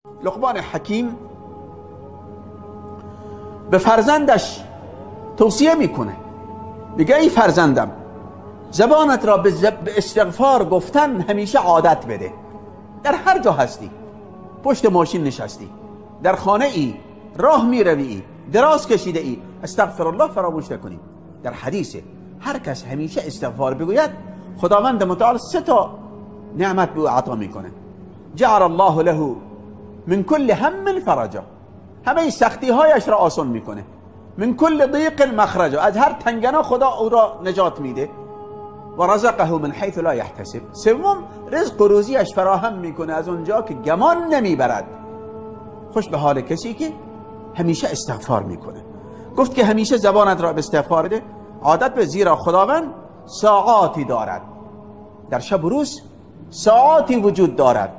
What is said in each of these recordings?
لقمان حکیم به فرزندش توصیه میکنه، میگه ای فرزندم، زبانت را به استغفار گفتن همیشه عادت بده. در هر جا هستی، پشت ماشین نشستی، در خانه ای، راه میروی، دراز کشیده ای، استغفر الله فراموش نکنی. در حدیث هر کس همیشه استغفار بگوید، خداوند متعال سه تا نعمت به او عطا میکنه. جعل الله له من کل هم فرجا، همه سختی هایش را آسان میکنه. من کل ضیق مخرجا، از هر تنگنا خدا او را نجات میده. و رزقه من حیث لا یحتسب، سوم رزق و روزیش فراهم میکنه از اونجا که گمان نمیبرد. خوش به حال کسی که همیشه استغفار میکنه. گفت که همیشه زبانت را به استغفار ده، عادت به، زیرا خداوند ساعاتی دارد در شب و روز، ساعاتی وجود دارد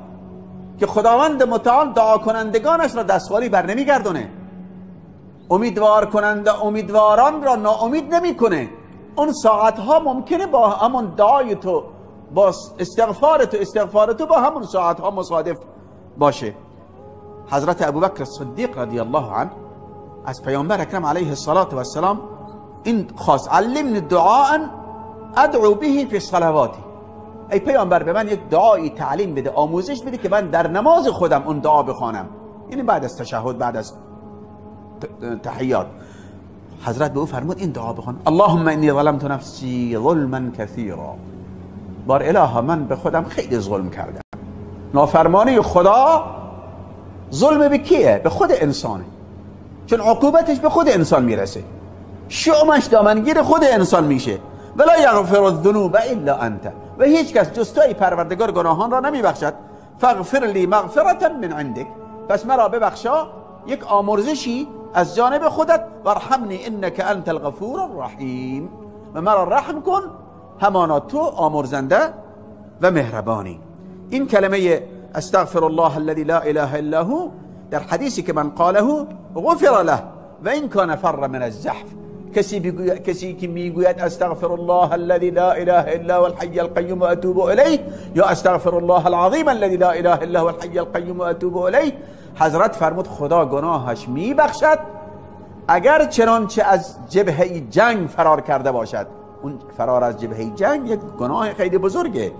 که خداوند متعال دعا کنندگانش را دستخالی بر نمیگردونه، امیدوار کننده امیدواران را ناامید نمیکنه. اون ساعتها ممکنه با همون دعای تو، با استغفار تو، استغفار تو با همون ساعتها مصادف باشه. حضرت ابوبکر صدیق رضی الله عنه از پیامبر اکرم علیه الصلاة والسلام این خواست: علمنی دعاء ادعو به فی صلواتی. ای پیامبر، به من یک دعایی تعلیم بده، آموزش بده که من در نماز خودم اون دعا بخوانم، یعنی بعد از تشهد، بعد از تحیات. حضرت به او فرمود این دعا بخوان: اللهم انی ظلمت نفسی ظلما کثیرا. بار الها، من به خودم خیلی ظلم کردم. نافرمانی خدا ظلم به کیه؟ به خود انسانه، چون عقوبتش به خود انسان میرسه، شؤمش دامنگیر خود انسان میشه. ولا یغفر الذنوب الا انت، و هیچ کس جز تو ای پروردگار گناهان را نمیبخشد. فاغفر لی مغفرة من عندک، پس مرا ببخشا یک آمرزشی از جانب خودت. وارحمنی انک انت الغفور الرحیم، و مرا رحم کن همانا تو آمرزنده و مهربانی. این کلمه استغفر الله الذي لا اله الا هو در حدیثی که من قاله غفر له و این کان فر من الزحف، کسی که میگوید استغفر الله الذي لا اله الا هو الحي القيوم واتوب الیه، یا استغفر الله العظیم الذي لا اله الا هو الحي القيوم واتوب الیه، حضرت فرمود خدا گناهش میبخشد اگر چنانچه از جبهه جنگ فرار کرده باشد. اون فرار از جبهه جنگ یک گناه خیلی بزرگه،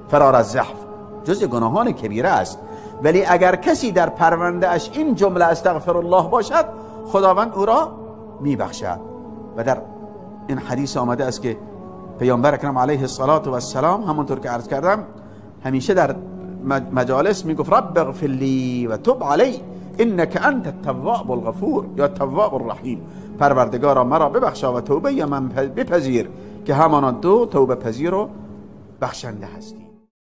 فرار از زحف جز گناهان کبیره است، ولی اگر کسی در پرونده اش این جمله استغفر الله باشد، خداوند او را میبخشد. و در این حدیث آمده است که پیامبر اکرم علیه الصلاة والسلام همونطور که عرض کردم همیشه در مجالس میگفت رب اغفر لی و تب علی انک انت التواب الغفور یا التواب الرحیم. پروردگارا مرا ببخشا و توبه من بپذیر که همانا تو توبه پذیر و بخشنده هستی.